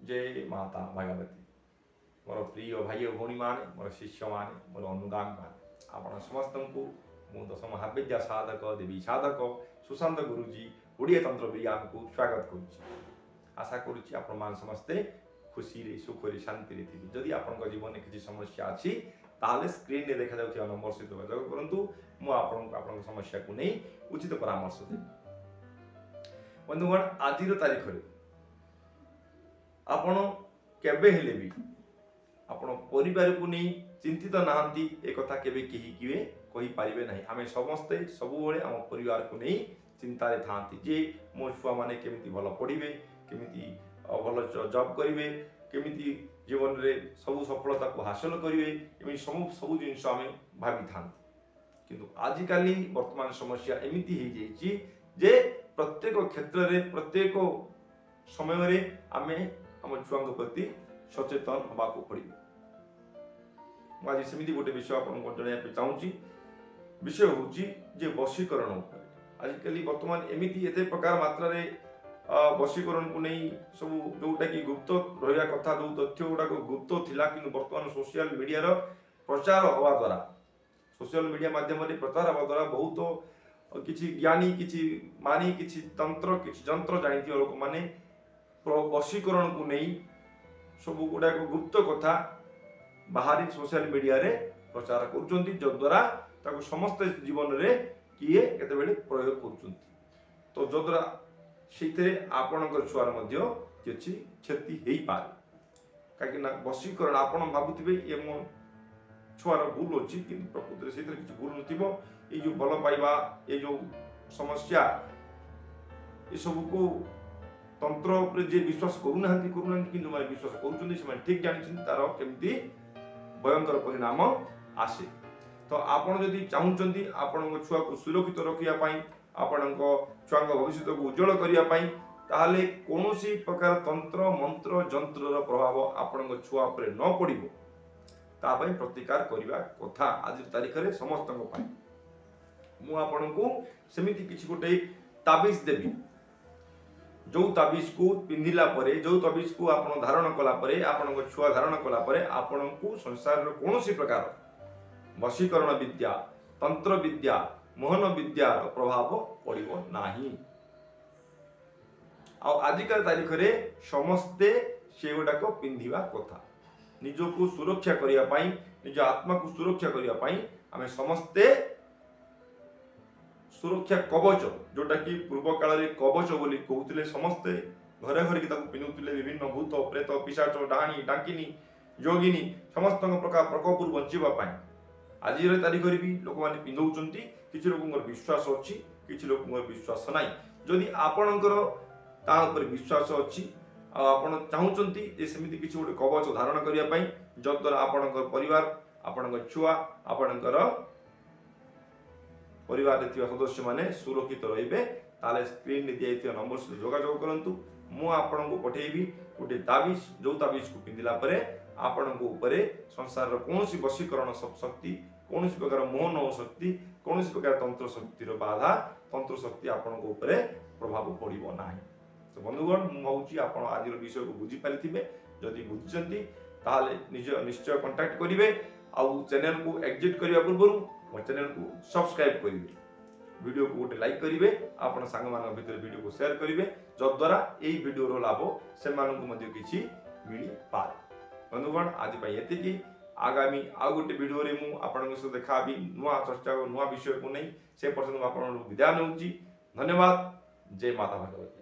ଜୟ ମାତା ଭଗବତୀ। ମୋର ପ୍ରିୟ ଭାଇ ଓ ଭଉଣୀମାନେ, ମୋର ଶିଷ୍ୟମାନେ, ମୋର ଅନୁଗାମୀମାନେ, ଆପଣ ସମସ୍ତଙ୍କୁ ମୁଁ ଦଶ ମହାବିଦ୍ୟା ସାଧକ, ଦେବୀ ସାଧକ ସୁଶାନ୍ତ ଗୁରୁଜୀ ଓଡ଼ିଆ ତନ୍ତ୍ର ବିଜ୍ଞାନକୁ ସ୍ୱାଗତ କରୁଛି। ଆଶା କରୁଛି ଆପଣମାନେ ସମସ୍ତେ ଖୁସିରେ, ସୁଖରେ, ଶାନ୍ତିରେ ଥିବେ। ଯଦି ଆପଣଙ୍କ ଜୀବନରେ କିଛି ସମସ୍ୟା ଅଛି, ତାହେଲେ ସ୍କ୍ରିନ୍ରେ ଦେଖାଯାଉଥିବା ନମ୍ବର ସହିତ ଯୋଗାଯୋଗ କରନ୍ତୁ। ମୁଁ ଆପଣଙ୍କୁ ଆପଣଙ୍କ ସମସ୍ୟାକୁ ନେଇ ଉଚିତ ପରାମର୍ଶ ଦେବି। ବନ୍ଧୁଗଣ, ଆଜିର ତାରିଖରେ ଆପଣ କେବେ ହେଲେ ବି ଆପଣ ପରିବାରକୁ ନେଇ ଚିନ୍ତିତ ନାହାନ୍ତି, ଏ କଥା କେବେ କେହି କିଏ କହିପାରିବେ ନାହିଁ। ଆମେ ସମସ୍ତେ ସବୁବେଳେ ଆମ ପରିବାରକୁ ନେଇ ଚିନ୍ତାରେ ଥାଆନ୍ତି ଯେ ମୋ ଛୁଆମାନେ କେମିତି ଭଲ ପଢ଼ିବେ, କେମିତି ଭଲ ଜବ୍ କରିବେ, କେମିତି ଜୀବନରେ ସବୁ ସଫଳତାକୁ ହାସଲ କରିବେ, ଏମିତି ସବୁ ସବୁ ଜିନିଷ ଆମେ ଭାବିଥାନ୍ତି। କିନ୍ତୁ ଆଜିକାଲି ବର୍ତ୍ତମାନ ସମସ୍ୟା ଏମିତି ହେଇଯାଇଛି ଯେ ପ୍ରତ୍ୟେକ କ୍ଷେତ୍ରରେ, ପ୍ରତ୍ୟେକ ସମୟରେ ଆମେ ଆମ ଛୁଆଙ୍କ ପ୍ରତି ସଚେତନ ହେବାକୁ ପଡ଼ିବ। ମୁଁ ଆଜି ସେମିତି ଗୋଟେ ବିଷୟ ଆପଣଙ୍କୁ ଜଣାଇବା ପାଇଁ ଚାହୁଁଛି। ବିଷୟ ହେଉଛି ଯେ ବଶୀକରଣ ଉପରେ। ଆଜିକାଲି ବର୍ତ୍ତମାନ ଏମିତି ଏତେ ପ୍ରକାର ମାତ୍ରାରେ ବଶୀକରଣକୁ ନେଇ ସବୁ ଯୋଉଟାକି ଗୁପ୍ତ ରହିବା କଥା, ଯୋଉ ତଥ୍ୟ ଗୁଡ଼ାକ ଗୁପ୍ତ ଥିଲା, କିନ୍ତୁ ବର୍ତ୍ତମାନ ସୋସିଆଲ ମିଡ଼ିଆର ପ୍ରଚାର ହେବା ଦ୍ୱାରା, ସୋସିଆଲ ମିଡ଼ିଆ ମାଧ୍ୟମରେ ପ୍ରଚାର ହେବା ଦ୍ୱାରା ବହୁତ କିଛି ଜ୍ଞାନୀ, କିଛି ମାନି, କିଛି ତନ୍ତ୍ର, କିଛି ଯନ୍ତ୍ର ଜାଣିଥିବା ଲୋକମାନେ ବଶୀକରଣକୁ ନେଇ ସବୁ ଗୁଡ଼ାକ ଗୁପ୍ତ କଥା ବାହାରି ସୋସିଆଲ ମିଡ଼ିଆରେ ପ୍ରଚାର କରୁଛନ୍ତି, ଯଦ୍ୱାରା ତାକୁ ସମସ୍ତେ ଜୀବନରେ କିଏ କେତେବେଳେ ପ୍ରୟୋଗ କରୁଛନ୍ତି। ତ ଯଦ୍ୱାରା ସେଇଥିରେ ଆପଣଙ୍କର ଛୁଆର ମଧ୍ୟ କିଛି କ୍ଷତି ହେଇପାରେ। କାହିଁକି ନା ବଶୀକରଣ, ଆପଣ ଭାବୁଥିବେ ଇଏ ମୋ ଛୁଆର ଭୁଲ ଅଛି, କିନ୍ତୁ ପ୍ରକୃତରେ ସେଇଥିରେ କିଛି ଭୁଲ ନଥିବ। ଏଇ ଯୋଉ ଭଲ ପାଇବା, ଏଇ ଯୋଉ ସମସ୍ୟା, ଏସବୁକୁ ତନ୍ତ୍ର ଉପରେ ଯିଏ ବିଶ୍ୱାସ କରୁନାହାନ୍ତି କରୁନାହାନ୍ତି, କିନ୍ତୁ ମାନେ ବିଶ୍ୱାସ କରୁଛନ୍ତି ସେମାନେ ଠିକ ଜାଣିଛନ୍ତି ତାର କେମିତି ଭୟଙ୍କର ପରିଣାମ ଆସେ। ତ ଆପଣ ଯଦି ଚାହୁଁଛନ୍ତି ଆପଣଙ୍କ ଛୁଆକୁ ସୁରକ୍ଷିତ ରଖିବା ପାଇଁ, ଆପଣଙ୍କ ଛୁଆଙ୍କ ଭବିଷ୍ୟତକୁ ଉଜ୍ଜଳ କରିବା ପାଇଁ, ତାହେଲେ କୌଣସି ପ୍ରକାର ତନ୍ତ୍ର ମନ୍ତ୍ର ଯନ୍ତ୍ରର ପ୍ରଭାବ ଆପଣଙ୍କ ଛୁଆ ଉପରେ ନ ପଡ଼ିବ, ତା ପାଇଁ ପ୍ରତିକାର କରିବା କଥା ଆଜିର ତାରିଖରେ ସମସ୍ତଙ୍କ ପାଇଁ। ମୁଁ ଆପଣଙ୍କୁ ସେମିତି କିଛି ଗୋଟେ ତାବିଜ ଦେବି, ଯୋଉ ତାବିଜକୁ ପିନ୍ଧିଲା ପରେ, ଯୋଉ ତାବିଜକୁ ଆପଣ ଧାରଣ କଲା ପରେ, ଆପଣଙ୍କ ଛୁଆ ଧାରଣ କଲା ପରେ, ଆପଣଙ୍କୁ ସଂସାରର କୌଣସି ପ୍ରକାର ବଶୀକରଣ ବିଦ୍ୟା, ତନ୍ତ୍ର ବିଦ୍ୟା, ମୋହନ ବିଦ୍ୟାର ପ୍ରଭାବ ପଡ଼ିବ ନାହିଁ। ଆଉ ଆଜିକା ତାରିଖରେ ସମସ୍ତେ ସେଗୁଡ଼ାକ ପିନ୍ଧିବା କଥା। ନିଜକୁ ସୁରକ୍ଷା କରିବା ପାଇଁ, ନିଜ ଆତ୍ମାକୁ ସୁରକ୍ଷା କରିବା ପାଇଁ ଆମେ ସମସ୍ତେ ସୁରକ୍ଷା କବଚ, ଯୋଉଟା କି ପୂର୍ବ କାଳରେ କବଚ ବୋଲି କହୁଥିଲେ, ସମସ୍ତେ ଘରେ ଘରେ ତାକୁ ପିନ୍ଧୁଥିଲେ। ବିଭିନ୍ନ ଭୂତ, ପ୍ରେତ, ପିଶାଚ, ଡାହାଣୀ, ଡାକିନୀ, ଯୋଗିନୀ ସମସ୍ତଙ୍କ ପ୍ରକାର ପ୍ରକୋପରୁ ବଞ୍ଚିବା ପାଇଁ ଆଜିର ତାରିଖରେ ବି ଲୋକମାନେ ପିନ୍ଧଉଛନ୍ତି। କିଛି ଲୋକଙ୍କର ବିଶ୍ୱାସ ଅଛି, କିଛି ଲୋକଙ୍କର ବିଶ୍ୱାସ ନାହିଁ। ଯଦି ଆପଣଙ୍କର ତା ଉପରେ ବିଶ୍ୱାସ ଅଛି ଆଉ ଆପଣ ଚାହୁଁଛନ୍ତି ଯେ ସେମିତି କିଛି ଗୋଟେ କବଚ ଧାରଣ କରିବା ପାଇଁ, ଯଦ୍ୱାରା ଆପଣଙ୍କର ପରିବାର, ଆପଣଙ୍କ ଛୁଆ, ଆପଣଙ୍କର ପରିବାରରେ ଥିବା ସଦସ୍ୟମାନେ ସୁରକ୍ଷିତ ରହିବେ, ତାହେଲେ ସ୍କ୍ରିନରେ ଦିଆଯାଇଥିବା ନମ୍ବର ସହିତ ଯୋଗାଯୋଗ କରନ୍ତୁ। ମୁଁ ଆପଣଙ୍କୁ ପଠେଇବି ଗୋଟେ ତାବିଜ, ଯୋଉ ତାବିଜକୁ ପିନ୍ଧିଲା ପରେ ଆପଣଙ୍କ ଉପରେ ସଂସାରର କୌଣସି ବଶୀକରଣ ଶକ୍ତି, କୌଣସି ପ୍ରକାର ମୋହନ ଶକ୍ତି, କୌଣସି ପ୍ରକାର ତନ୍ତ୍ର ଶକ୍ତିର ବାଧା, ତନ୍ତ୍ର ଶକ୍ତି ଆପଣଙ୍କ ଉପରେ ପ୍ରଭାବ ପଡ଼ିବ ନାହିଁ। ତ ବନ୍ଧୁଗଣ, ମୁଁ ଭାବୁଛି ଆପଣ ଆଜିର ବିଷୟକୁ ବୁଝିପାରିଥିବେ। ଯଦି ବୁଝିଛନ୍ତି, ତାହେଲେ ନିଜ ନିଶ୍ଚୟ କଣ୍ଟାକ୍ଟ କରିବେ। ଆଉ ଚ୍ୟାନେଲକୁ ଏକ୍ଜିଟ୍ କରିବା ପୂର୍ବରୁ ମୋ ଚ୍ୟାନେଲକୁ ସବସ୍କ୍ରାଇବ୍ କରିବେ, ଭିଡ଼ିଓକୁ ଗୋଟେ ଲାଇକ୍ କରିବେ, ଆପଣ ସାଙ୍ଗମାନଙ୍କ ଭିତରେ ଭିଡ଼ିଓକୁ ସେୟାର କରିବେ, ଯଦ୍ୱାରା ଏଇ ଭିଡ଼ିଓର ଲାଭ ସେମାନଙ୍କୁ ମଧ୍ୟ କିଛି ମିଳିପାରେ। ବନ୍ଧୁଗଣ, ଆଜି ପାଇଁ ଏତିକି। ଆଗାମୀ ଆଉ ଗୋଟେ ଭିଡ଼ିଓରେ ମୁଁ ଆପଣଙ୍କ ସହିତ ଦେଖା ହେବି ନୂଆ ଚର୍ଚ୍ଚା, ନୂଆ ବିଷୟକୁ ନେଇ। ସେ ପର୍ଯ୍ୟନ୍ତ ମୁଁ ଆପଣଙ୍କୁ ବିଦାୟ ନେଉଛି। ଧନ୍ୟବାଦ। ଜୟ ମାତା ଭଗବତୀ।